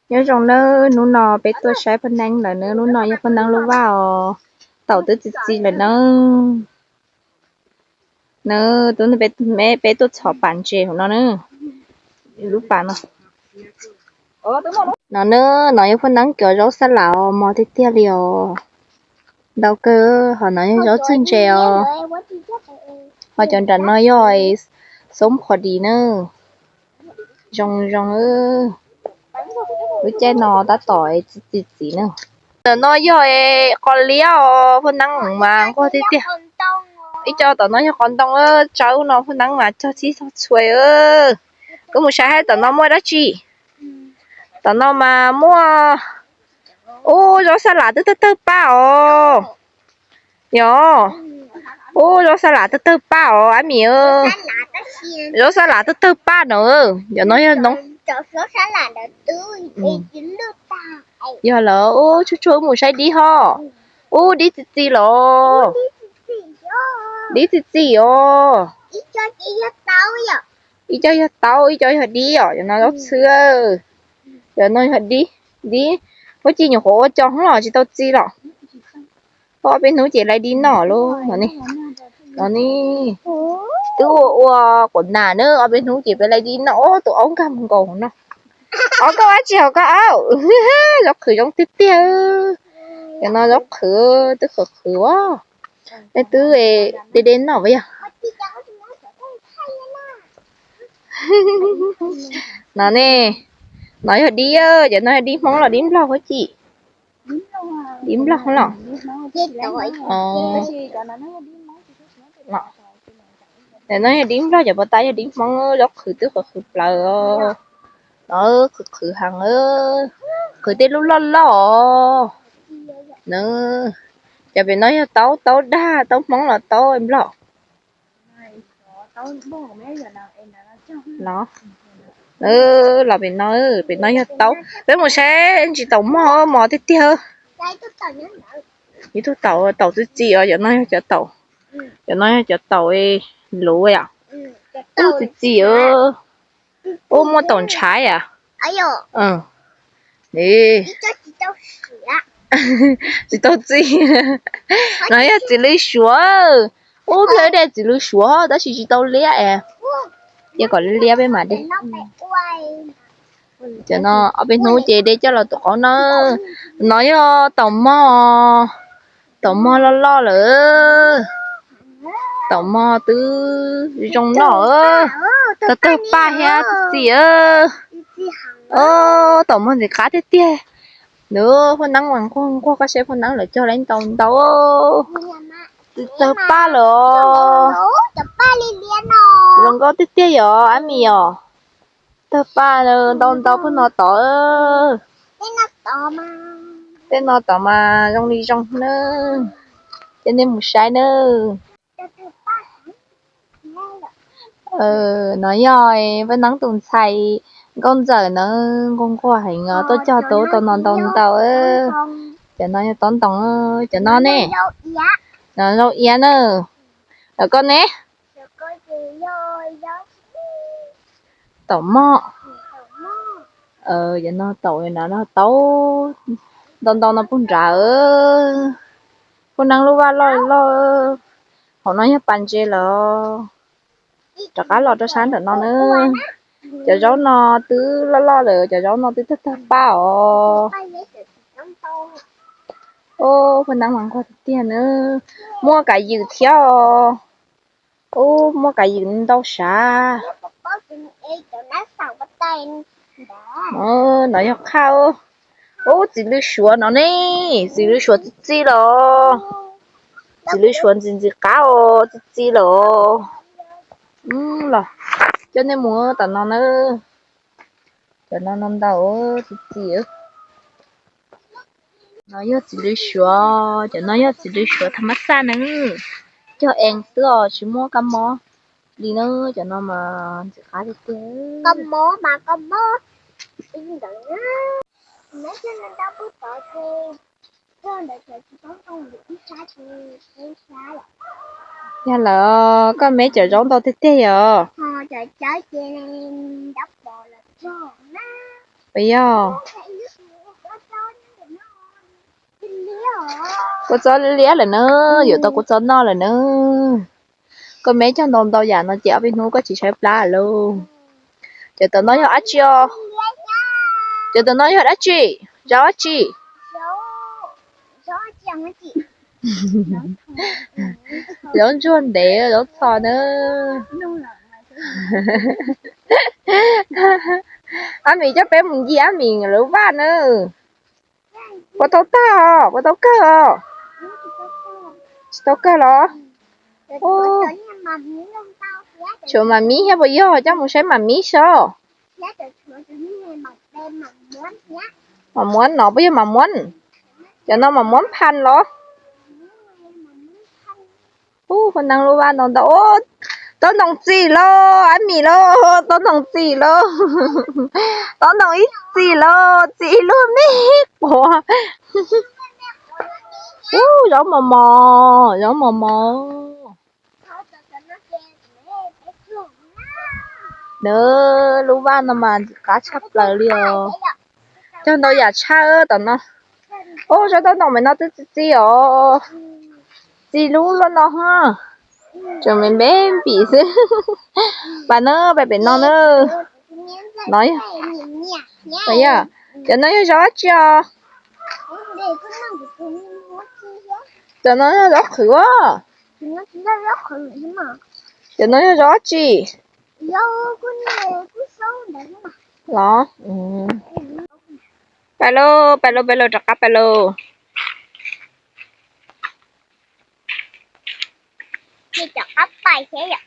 Nyob zoo nawb, hnub no peb tuaj saib phoj neeb lawm nawb, hnub no yog phoj neeb lub vaj os, taum twb txi txiv lawm nawb. Nawb, hnub no peb tuaj txhom pas ntses hauv no nawb, lub pas no. No nawb, no yog phoj neeb cov zaub xab lam os, mos tiag tiag li os. Ntau kawg, ho no yog zaub txwj ntse os. Ho cov nram no yog xoob qhov dis nawb. Zoo zoo, lub caij no tab tom txi txiv nawb. Ntawm no yog qos liab os, phoj neeb mas nquag tiag tiag. Ib co tom no yog qos ntoo, tsawb no phoj neeb mas cog txhij txhua. Koj mus saib tom no muaj dab tsi. Tom no mas muaj, ub, zaub xab lam twb tawg tawg paj os. Yog, ub, zaub xab lam tawg tawg paj os ab mi. Zaub xab lam tawg tawg paj no. Cov no yog no. Yog lawm, ub, tsuag tsuag wb mus saib dib ho. Ub, dib txi txiv los. Dib txi txiv os. Ib co yog taub, ib co yog dib os, cov no zaub txhwb. Cov no yog dib, dib. Huab Cim nyuam qhuav ua cov hoob los tsis tau txi los. Ob peb hnub ces lawv dib noj lauj. No ne, twb ua ua quav nas na, ob peb hnub ces peb lawv dib noj. Ub, tus aub nkag mus nkaus hauv no. Aub, koj ua dab tsi hauv koj aub? Zaub qhwv zoo tiag tiag. Cov no zaub qhwv, twb qhwv qhwv os. Nej twb de de noj puas yog? No ne, no yog dib, cov no yog dib Hmoob los dib Nplog Huab Cim? Dib Nplog los. Cov no yog dib Nplog, cov puas tas yog dib Hmoob, zaub qhwv twb qhwv qhwv plaws. No qhwv qhwv heev, qhwv tej lub loj loj os. Cov pem no yog taub, taub dag, taub Hmoob los taub Nplog. Los, los pem no, pem no yog taub. Peb mus saib ntsis taum mog, mos tiag tiag. Ib tug taum, taum txi txiv os, cov no yog cov taum. Cov no yog cov taum luv os. Ub, txi txiv, ub, muaj taum ntshav as. Tsis tau txi. No yog txiv lws suav. Ub, peb de txiv lws suav tab sis tsis tau liab es. Cia kom liab peb mam de. Cov no ob peb hnub ces de coj los tuav qaub na. No yog taum mog, taum mog loj loj lawm. Taum mog twb zoo noj, tawg tawg paj thiab txi txiv. Taum mog ntxim qab tiag tiag. Nws phoj neeb mas nquag nquag, koj saib phoj neeb lawv cog lawv ntau ntau. Tawg tawg paj lawm os. Zoo nkauj tiag tiag yom ab mi os. Tawg paj ntau ntau puag no tod. Tej no tod mas zoo li zoo na. Coj nej mus saib nawb. No yog phoj neeb tus ntxhais nkauj ntxawm na, nquag nquag heev os, tuaj cog tau ntau ntau ntau. Cov no yog tob ntoo, cov no ne, zaub iab na. Koj ne? Taum mog. Cov no taum no taub ntau ntau no puag nrad. Phoj neeb lub vaj loj loj. Hauv no yog pas ntses lawm. Rov qab los rau sab nram no na. Cov zaub no twb loj loj lawm, cov zaub no twb tawg tawg paj os. Ub, phoj neeb mas nquag tiag tiag na. Muaj kav ywm thiab os. Ub, muaj kav ywm ntau sav. No yog qhaj. Ub, txiv lws suav no ne, txiv lws suav txi txi los. Txiv lws suav ntxim ntxim qab os, txi txi los. Los coj nej mus tom no na. Cov no no ntau txi txi. No yog txiv lws suav, cov no yog txiv lws suav tham mab xaj na. Cog ees xwb os, tsis muaj kab mob li na, cov no mas ntxim qab tiag tiag. Yog lawm, koj meb cov zaub ntau tiag tiag yom. Puas yog? Kua txob liab lawm na, yuav tau kua txob noj lawm na. Koj me cog ntau ntau yam no ces ob peb hnub koj tsis tshaib plab lauj. Cov tom no yog dab tsi os? Cov tom no yog dab tsi? Zaub dab tsi? Zaub ntsuag ntev, zaub txho na. Ab Mim coj peb mus ncig Ab Mim lub vaj na. Puas tau tag os? Puas tau kawg os? Tsis tau kawg los? Tshuav mam mib thiab puas yog? Coj mus saib mam mib sob. Mam muab no puas yog mam muab? Cov no mam muab phan los? Ub, koj neeg lub vaj no ntau. Taub ntoo txi lauj, Ab Mim lauj, taub ntoo txi lauj. Taub ntoo ib txi lauj, txi ib lub me quav. Ub, zaub mos mos, zaub mos mos. Nws lub vaj no mas ntxim qab tshaj plaws li os. Cog ntau yam tshaj tom no. Ub, zaub taub ntoo me no twb txi txi os. Txi lub luaj no ha. Tseem me me npim xwb. Pais na, pais pem no na. No yog, cov no yog zaub dab tsi os? Cov no yog zaub qhwv os. Cov no yog zaub dab tsi? Los, pais lauj, pais lauj, pais lauj, rov qab pais lauj. Rov qab pais thiab yom.